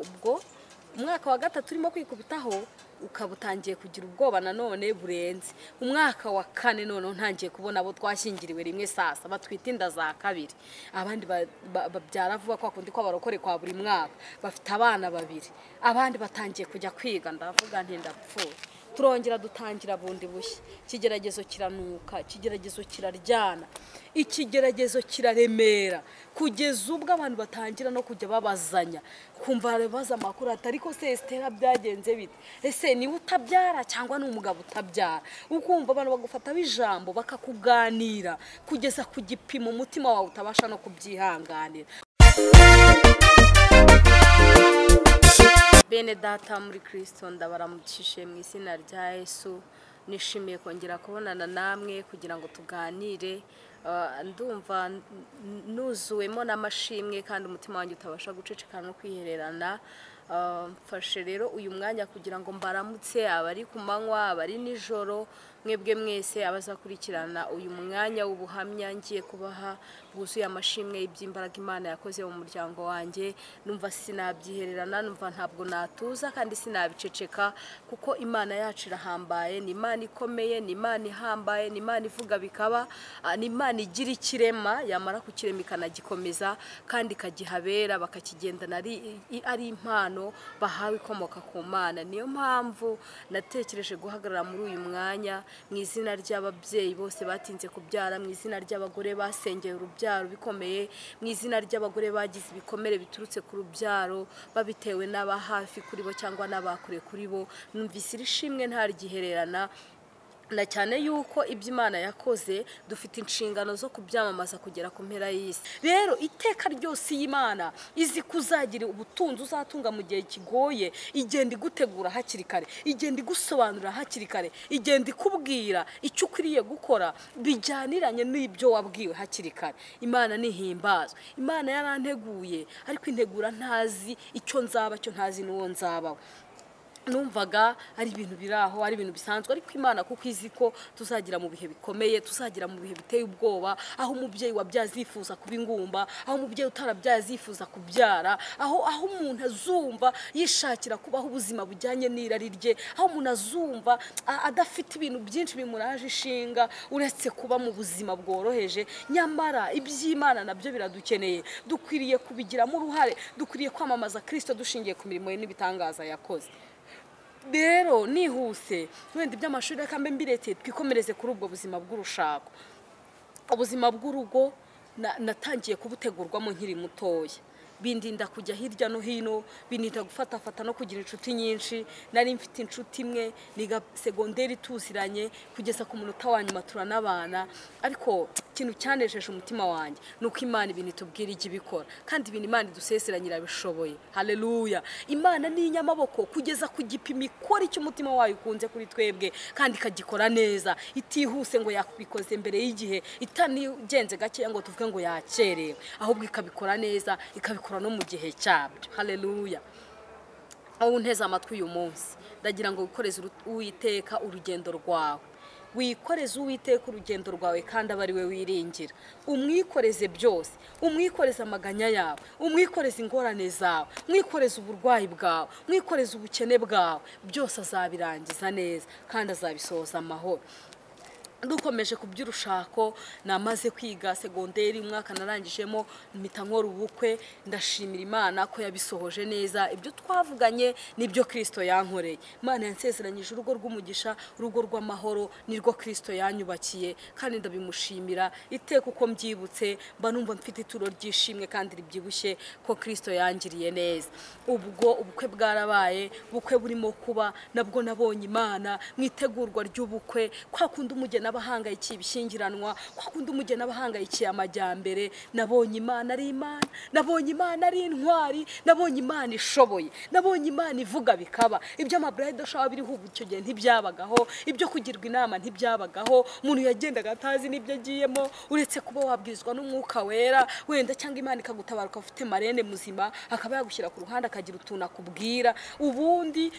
Ubwo umwaka wa gatatu urimo kwikubitaho, ukaba utangiye kugira ubwoba nanone burenze. Umwaka wa kane noneho ntangiye kubona abo twashyingiriwe rimwe sasa batwite inda za kabiri, abandi babyara vuba kwa kundi kw'abarokore kwa buri mwaka, bafite abana babiri, abandi batangiye kujya kwiga. Ndavuga nti ndapfuye. Turongera dutangira bundi bushya. Ikigeragezo kiranuka, ikigeragezo kiraryana, ikigeragezo kiraremera, kugeza ubwo abantu batangira no kujya babazanya, kumva baza amakuru ati: "Ariko se Estera byagenze bite? Ese niwe utabyara cyangwa ni umugabo utabyara?" Ukumva abantu bagufataho ijambo, bakakuganira kugeza ku gipimo umutima wawe utabasha no kubyihanganira. Bene data muri Kristo, ndabaramukishije mu izina rya Yesu. Nishimiye kongera kubonana namwe kugira ngo tuganire. Ndumva nuzuwemo n'amashimwe kandi umutima wanjye utabasha guceceka no kwihererana. Mfashe rero uyu mwanya kugira ngo mbaramutse, abari ku manywa, abari nijoro, mwebwe mwese abazakurikirana uyu mwanya w'ubuhamya ngiye kubaha bwuzuye amashimwe y'iby'imbaraga Imana yakoze mu muryango wanjye. Numva sinabyihererana, numva ntabwo natuza kandi sinabiceceka, kuko Imana yacu irahambaye. Ni Imana ikomeye, ni Imana ihambaye, ni Imana ivuga bikaba, ni Imana igira ikirema, yamara kukirema ikanagikomeza kandi ikagihabera bakakigendana ari impano bahawe ikomoka ku Mana. Niyo mpamvu natekereje guhagarara muri uyu mwanya mu izina ry'ababyeyi bose batinze kubyara, mu izina ry'abagore basengeye urubyaro bikomeye, mu izina ry'abagore bagize ibikomere biturutse ku rubyaro babitewe n'aba hafi kuri bo cyangwa n'abakure kuri bo. Numvise iri shimwe ntaryihererana, na cyane yuko ibyo Imana yakoze dufite inshingano zo kubyamamaza kugera ku mpera y'isi. Rero iteka ryose y'Imana izi kuzagira ubutunzi uzatunga mu gihe kigoye, igenda igutegura hakiri kare, igenda igusobanurira hakiri kare, igenda ikubwira icyo ukwiriye gukora bijyaniranye n'ibyo wabwiwe hakiri kare. Imana nihimbazwe. Imana yaranteguye, ariko integura ntazi icyo nzaba cyo, ntazi n'uwo nzabaho. Numvaga ari ibintu biri aho, ari ibintu bisanzwe, ariko Imana kuko izi ko tuzagira mu bihe bikomeye, tuzagira mu bihe biteye ubwoba, aho umubyeyi wabyaye azifuza kuba ingumba, aho umubyeyi utarabyaye azifuza kubyara, aho umuntu azumva yishakira kubaho ubuzima bujyanye n'irari rye, aho umuntu azumva adafite ibintu byinshi bimuraje ishinga uretse kuba mu buzima bworoheje. Nyamara iby'Imana nabyo biradukeneye, dukwiriye kubigiramo uruhare, dukwiriye kwamamaza Kristo dushingiye ku mirimo ye n'ibitangaza yakoze. Rero nihuse, wenda iby'amashuri reka mbe mbiretse, twikomereze kuri ubwo buzima bw'urushako. Ubuzima bw'urugo natangiye kubutegurwamo nkiri mutoya, bindinda kujya hirya no hino, bindinda gufatafata no kugira inshuti nyinshi. Nari mfite inshuti imwe niga segonderi tuziranye kugeza ku munota wa nyuma turanabana. Ariko ikintu cyanejeje umutima wanjye ni uko Imana ibintu itubwira ijya ibikora, kandi ibintu Imana idusezeranya irabishoboye. Haleluya! Imana ni inyamaboko kugeza ku gipimo ikora icyo umutima wayo ukunze kuri twebwe, kandi ikagikora neza itihuse ngo yakubikoze mbere y'igihe, itanigenze gakeya ngo tuvuge ngo yakerewe, ahubwo ikabikora neza, ikabikora no mu gihe cyabyo. Haleluya! Aho unteze amatwi uyu munsi, ndagira ngo wikoreze Uwiteka urugendo rwawe, wikoreze Uwiteka urugendo rwawe, kandi abe ari we wiringira. Umwikoreze byose, umwikoreze amaganya yawe, umwikoreze ingorane zawe, umwikoreze uburwayi bwawe, umwikoreze ubukene bwawe, byose azabirangiza neza kandi azabisohoza amahoro. Dukomeje ku by'urushako, namaze kwiga segonderi, umwaka narangijemo mpita nkora ubukwe. Ndashimira Imana ko yabisohoje neza, ibyo twavuganye nibyo Kristo yankoreye. Imana yansezeranyije urugo rw'umugisha, urugo rw'amahoro, nirwo Kristo yanyubakiye, kandi ndabimushimira iteka. Uko mbyibutse mba numva mfite ituro ry'ishimwe kandi ribyibushye ko Kristo yangiriye neza. Ubwo ubukwe bwarabaye, ubukwe burimo kuba, nabwo nabonye Imana mu itegurwa ry'ubukwe. Kwa kundi umugeni abahangayikiye ibishyingiranwa, kwa kundi umugeni abahangayikiye amajyambere, nabonye Imana ari Imana, nabonye Imana ari intwari, nabonye Imana ishoboye, nabonye Imana ivuga bikaba. Ibyo amabride shower biriho ubu icyo gihe ntibyabagaho, ibyo kugirwa inama ntibyabagaho, umuntu yagendaga atazi n'ibyo agiyemo, uretse kuba wabwirizwa n'Umwuka Wera wenda, cyangwa Imana ikagutabara ukaba ufite marene muzima akaba yagushyira ku ruhande akagira utuntu akubwira. Ubundi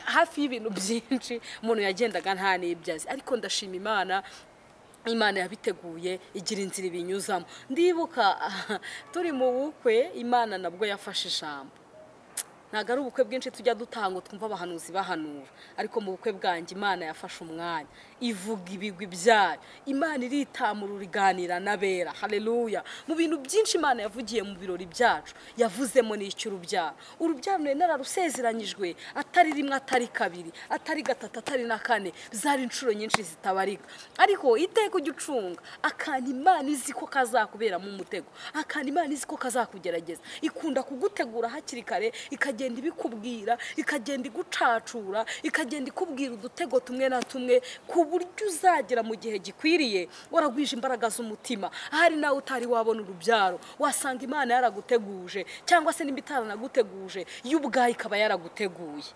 hafi y'ibintu byinshi umuntu yagendaga nta n'ibyo azi. Ariko ndashima Imana, Imana yabiteguye igira inzira ibinyuzamo. Ndibuka turi mu bukwe, Imana nabwo yafashe ijambo. Ntabwo ari ubukwe bwinshi tujya dutanga twumva abahanuzi bahanura, ariko mu bukwe bwanjye Imana yafashe umwanya ivuga ibigwi byayo. Imana iritamura iganira n'abera. Haleluya. Mu bintu byinshi Imana yavugiye mu birori byacu yavuzemo n'icy'urubyaro. Urubyaro nari nararusezeranyijwe atari rimwe, atari kabiri, atari gatatu, atari na kane, zari inshuro nyinshi zitabarika. Ariko iteka ujya ucunga akantu Imana izi ko kazakuberamo umutego, akantu Imana izi ko kazakugerageza, ikunda kugutegura hakiri kare, ikagenda ibikubwira, ikagenda igucacura, ikagenda ikubwira udutego tumwe na tumwe ku buryo uzagera mu gihe gikwiriye waragwije imbaraga z'umutima. Ahari nawe utari wabona urubyaro wasanga Imana yaraguteguje, cyangwa se nimba itaranaguteguje yo ubwayo ikaba yaraguteguye.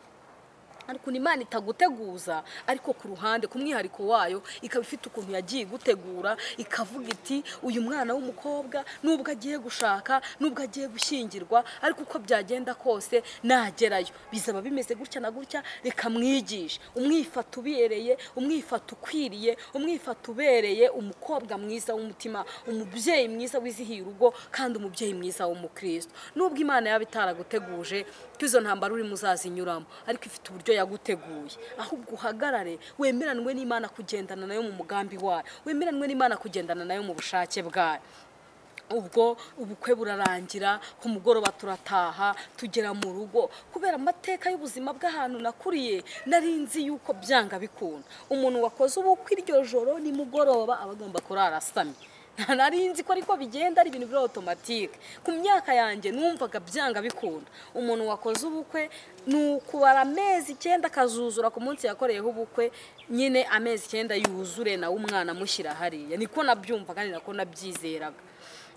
Ariko Imana itaguteguza, ariko ku ruhande ku mwihariko wayo ikaba ifite ukuntu yagiye igutegura, ikavuga iti uyu mwana w'umukobwa nubwo agiye gushaka, nubwo agiye gushyingirwa, ariko uko byagenda kose nagerayo bizaba bimeze gutya na gutya, reka mwigishe umwifata ubereye, umwifata ukwiriye, umwifata ubereye umukobwa mwiza w'umutima, umubyeyi mwiza wizihiye urugo, kandi umubyeyi mwiza w'umukristo. Nubwo Imana yaba itaraguteguje izo ntambara urimo uzazinyuramo, ariko ifite uburyo yaguteguye. Ahubwo uhagarare wemeranwe n'Imana kugendana nayo mu mugambi wayo, wemeranwe n'Imana kugendana nayo mu bushake bwayo. Ubwo ubukwe burarangira, ku mugoroba turataha tugera mu rugo. Kubera amateka y'ubuzima bw'ahantu nakuriye, nari nzi yuko byanga bikunda umuntu wakoze ubukwe iryo joro nimugoroba aba agomba kurara asamye. Nari nzi ko ariko bigenda, ari ibintu biri automatique. Ku myaka yanjye numvaga byanga bikunda umuntu wakoze ubukwe ni ukubara amezi 9 akazuzura ku munsi yakoreyeho ubukwe, nyine amezi 9 yuzure nawe umwana amushyira hariya. Niko nabyumvaga, ni nako nabyizeraga.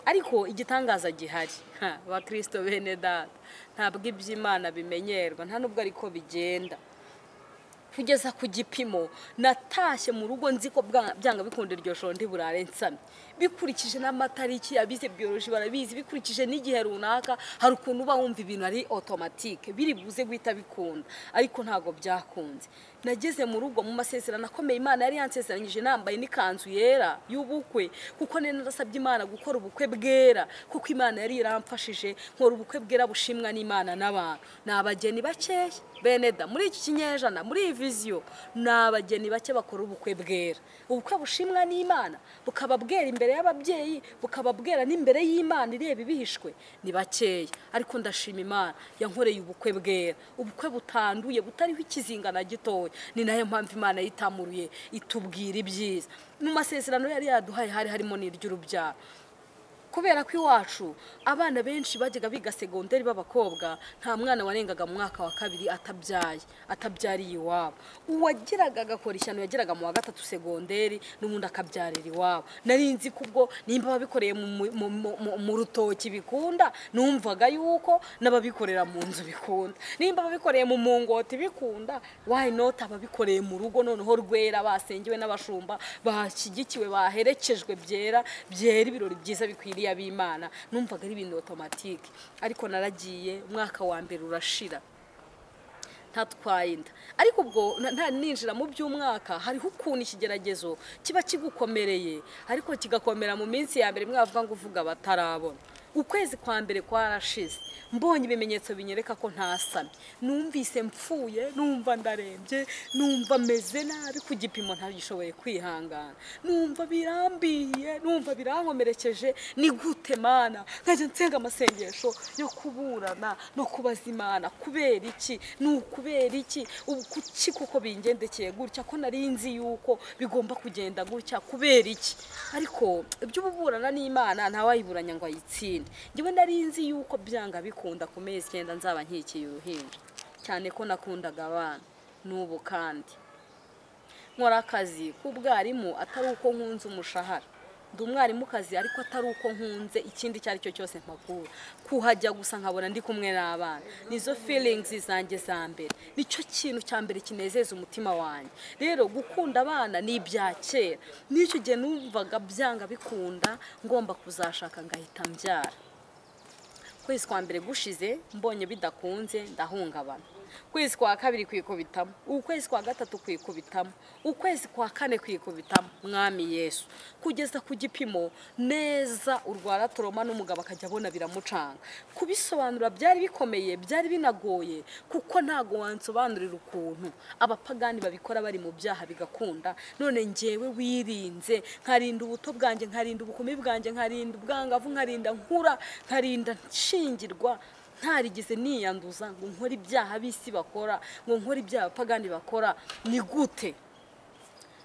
Ariko igitangaza gihari, Abakristo bene data, ntabwo iby'Imana bimenyerwa, nta nubwo ariko bigenda. Kugeza ku gipimo natashye mu rugo nzi ko byanga bikunda iryo joro ndi burare nsamye, bikurikije n'amatariki abize biology barabizi, bikurikije n'igihe runaka. Hari ukuntu uba wumva ibintu ari automatique biri buze guhita bikunda, ariko ntago byakunze. Nageze mu rugo mu masezerano akomeye Imana yari yansezeranyije, nambaye n'ikanzu yera y'ubukwe, kuko nari narasabye Imana gukora ubukwe bwera, kuko Imana yari iramfashije nkora ubukwe bwera bushimwa n'Imana n'abantu. Ni abageni bakeya bene da muri iki kinyejana, muri iyi viziyo, ni abageni bake bakora ubukwe bwera, ubukwe bushimwa n'Imana, bukaba bwera imbere y'ababyeyi, bukaba bwera n'imbere y'Imana ireba ibihishwe, ni bakeya. Ariko ndashima Imana yankoreye ubukwe bwera, ubukwe butanduye, butariho ikizinga na gitoya. Ni nayo mpamvu Imana yitamuruye itubwira ibyiza. Mu masezerano yari yaduhaye hari harimo n'iry'urubyaro. Kubera ko iwacu abana benshi bajyaga biga segonderi b'abakobwa, nta mwana warengaga mu mwaka wa 2 atabyaye, atabyariye iwabo. Uwageraga agakora ishyano yageraga mu wa 3 segonderi n'ubundi akabyarira iwabo. Nari nzi kubwo nimba babikoreye mu rutoki bikunda, numvaga yuko n'ababikorera mu nzu bikunda, nimba babikoreye mu mungoti bikunda, why not ababikoreye mu rugo noneho rwera, basengewe n'abashumba, bashyigikiwe, baherekejwe byera byera ibirori byiza bikwiriye ab'Imana. Numvaga ari ibintu automatique. Ariko naragiye umwaka wa mbere urashira ntatwaye inda. Ariko ubwo ninjira mu by'umwaka, hariho ukuntu ikigeragezo kiba kigukomereye, ariko kigakomera mu minsi ya mbere mwavuga ngo uvuga batarabona. Ukwezi kwa mbere kwarashize mbonye ibimenyetso binyereka ko ntasamye, numvise mpfuye, numva ndarembye, numva meze nabi ku gipimo ntagishoboye kwihangana, numva birambiye, numva birankomerekeje. Ni gute Mana? Nkajya nsenga amasengesho yo kuburana no kubaza Imana, kubera iki? Ni ukubera iki? Ubu kuki kuko bingendekeye gutya, ko nari nzi yuko bigomba kugenda gutya, kubera iki? Ariko iby'ububurana n'Imana ntawayiburanya ngo ayitsinde. Njyewe nari nzi yuko byanga bikunda ku mezi 9 nzaba nkikiye uruhinja, cyane ko nakundaga abana. N'ubu kandi nkora akazi k'ubwarimu atari uko nkunze umushahara, ndi umwarimukazi ariko atari uko nkunze ikindi icyo ari cyo cyose mpakura, kuhajya gusa nkabona ndi kumwe n'abana, nizo feelings zanjye za mbere, nicyo kintu cya mbere kinezeza umutima wanjye. Rero gukunda abana ni ibya kera, n'icyo gihe numvaga byanga bikunda ngomba kuzashaka ngahita mbyara. Kwezi kwa mbere gushize mbonye bidakunze ndahungabana. Ukwezi kwa kabiri kwikubitamo, ukwezi kwa gatatu kwikubitamo, ukwezi kwa kane kwikubitamo. Mwami Yesu, kugeza ku gipimo neza urwara trauma n'umugabo akajya abona biramucanga. Kubisobanura byari bikomeye, byari binagoye, kuko ntago wansobanurira ukuntu abapagani babikora bari mu byaha bigakunda. None njyewe wirinze, nkarinda ubuto bwanjye, nkarinda ubukumi bwanjye, nkarinda ubwangavu, nkarinda nkura, nkarinda nshingirwa, ntarigeze niyanduza ngo nkore ibyaha bisi bakora, ngo nkore ibyaha abapagani bakora. Ni gute?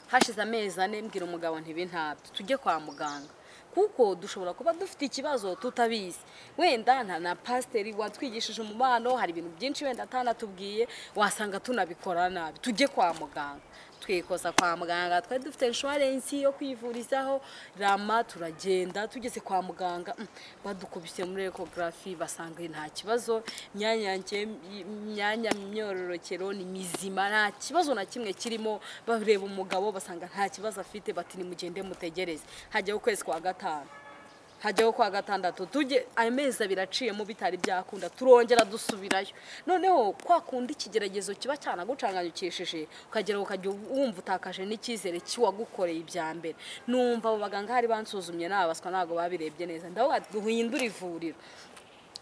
Hashize amezi 4 mbwira umugabo nti ntabyo, tujye kwa muganga kuko dushobora kuba dufite ikibazo tutabizi. Wenda nta na pasiteri watwigishije umubano, hari ibintu byinshi wenda atanatubwiye, wasanga tunabikora nabi. Tujye kwa muganga. Twikoza kwa muganga, twari dufite insurance yo kwivurizaho rama, turagenda. Tugeze kwa muganga badukubise muri ecography basanga nta kibazo, imyanya myororokero ni mizima, nta kibazo na kimwe kirimo. Bareba umugabo basanga nta kibazo afite, bati nimugende mutegereze. Hajyaho ukwezi kwa gatanu, hajyaho kwa gatandatu, tujye amezi 2 aciyemo bitari byakunda, turongera dusubirayo. Noneho kwa kundi ikigeragezo kiba cyanagucanganyukishije, ukagera ukajya wumva utakaje n'icyizere cy'uwagukoreye ibya mbere. Numva abo baganga hari bansuzumye nabaswa, ntago babirebye neza. Ndavuga duhindura ivuriro,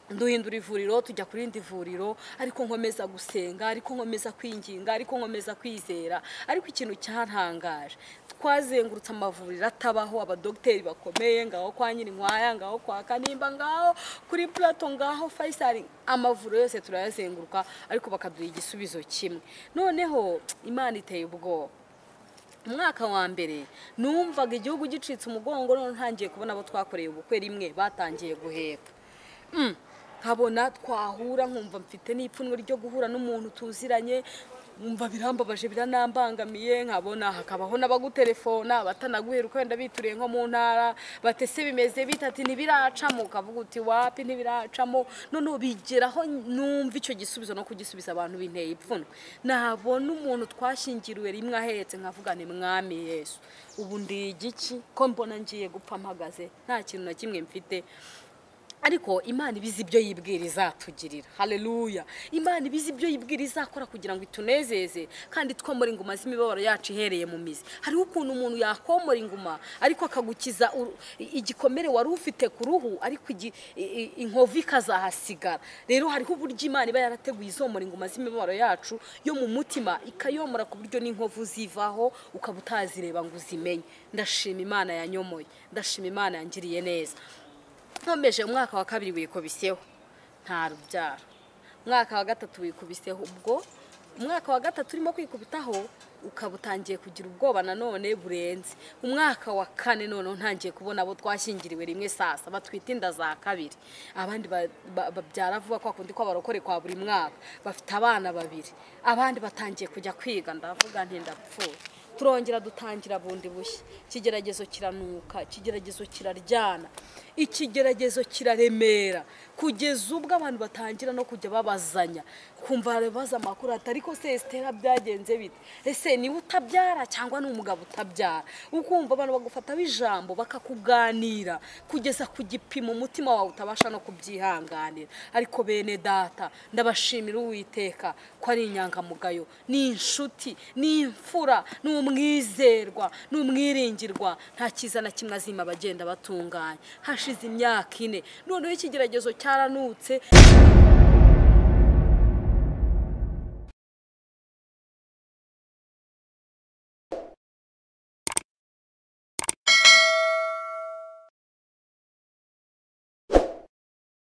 duhindura ivuriro, tujya kuri indi vuriro, ariko nkomeza gusenga, ariko nkomeza kwinginga, ariko nkomeza kwizera. Ariko ikintu cyantangaje, twazengurutse amavuriro atabaho, abadogiteri bakomeye, ngaho kwa Nyirinkwaya, ngaho kwa Kanimba, ngaho kuri Plato, ngaho Faisal, amavuriro yose turayazenguruka, ariko bakaduha igisubizo kimwe. Noneho Imana iteye ubwoba. Umwaka wa mbere numvaga igihugu gicitse umugongo, none ntangiye kubona abo twakoreye ubukwe rimwe batangiye guheka. Nkabona twahura nkumva mfite n'ipfunwe ryo guhura n'umuntu tuziranye, nkumva birambabaje biranambangamiye. Nkabona hakabaho n'abagutelefona batanaguheruka, wenda bituriye nko mu ntara, batese bimeze bitati ntibiracamo, ukavuga uti wapi ntibiracamo. Noneho bigeraho numva icyo gisubizo no kugisubiza abantu binteye ipfunwe. Nabona umuntu twashyingiriwe rimwe ahetse, nkavuga ni Mwami Yesu, ubu ndi igiki ko mbona ngiye gupfa mpagaze, nta kintu na kimwe mfite. Ariko Imana ibizi ibyo yibwira izatugirira. Haleluya. Imana ibizi ibyo yibwira izakora kugira ngo itunezeze, kandi twomora inguma z'imibabaro yacu ihereye mu mizi. Hariho ukuntu umuntu yakomora inguma ariko akagukiza igikomere wari ufite ku ruhu, ariko inkovu ikazahasigara. Rero hariho uburyo Imana iba yarateguye izomora inguma z'imibabaro yacu yo mu mutima, ikayomora ku buryo n'inkovu zivaho ukaba utazireba ngo uzimenye. Ndashima Imana yanyomoye, ndashima Imana yangiriye neza. Nkomeje umwaka wa kabiri wikubiseho nta rubyaro, umwaka wa gatatu wikubiseho. Ubwo umwaka wa gatatu urimo kwikubitaho ukaba utangiye kugira ubwoba nanone burenze. Umwaka wa kane noneho ntangiye kubona abo twashyingiriwe rimwe sasa batwita inda za kabiri, abandi babyara vuba kwa kundi kw'abarokore kwa buri mwaka, bafite abana 2, abandi batangiye kujya kwiga. Ndavuga nti ndapfuye. Turongera dutangira bundi bushya. Ikigeragezo kiranuka, ikigeragezo kiraryana, ikigeragezo kiraremera, kugeza ubwo abantu batangira no kujya babazanya, kumva baza amakuru ati ariko se Esther byagenze bite, ese niwe utabyara cyangwa ni umugabo utabyara. Ukumva abantu bagufata ijambo bakakuganira kugeza ku gipimo umutima wawe utabasha no kubyihanganira. Ariko bene data, ndabashimira Uwiteka ko ari inyangamugayo, ni inshuti, ni imfura, ni umwizerwa, ni umwiringirwa, nta cyiza na kimwe azima abagenda batunganya. Hashize imyaka 4 noneho ikigeragezo cyaranutse.